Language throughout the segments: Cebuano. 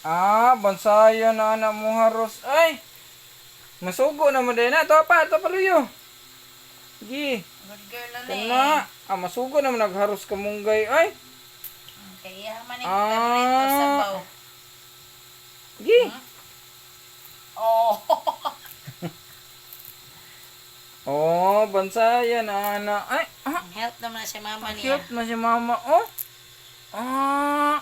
Ah, bansayan na anak mo haros. Ay! Masugo na mo din na. Ito pa, ito pa luyo. Gi, Good girl na ni. kana. Ah, masugo na mo nagharos ka munggay. Ay! Kay iya man ni Ah. favorite sabaw. Gi. Oh. Oh, bansayan na anak. Ay, ah, Ang health naman na si mama niya. cute na si mama. Oh. Ah.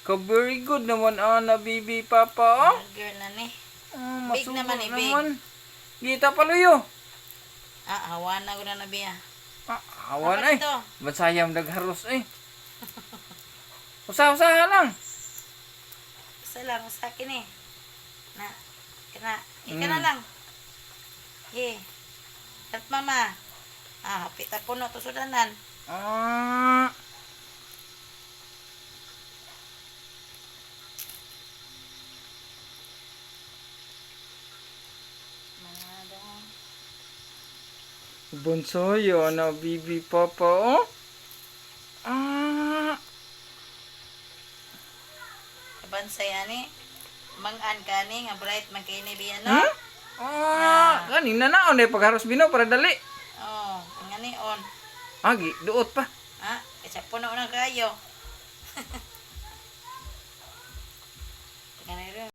Ka very good naman ana baby papa. Oh. Good girl na ni. Ah, Big masugo naman eh, big. naman. Gita paluyo. Ah, hawa na ko na na biya. Ah, awan Apa ay. dito? Bansayam nagharos eh. Usa-usaha lang. Isa lang sa akin eh. Na, kana, ika na lang. Ye. Help mama. Ah, hapit na puno to sudanan. Ah. Mga dong. Bonsaya na bibi papa oh. Ah. Bansay ani. Mangan ka ni nga bright man kay ni biya no. Hmm? Ah, kanina na on eh pagharos bino para dali. Oh, ang ani on. Agi, duot pa. Ah, kasi puno na kayo. Teka na rin.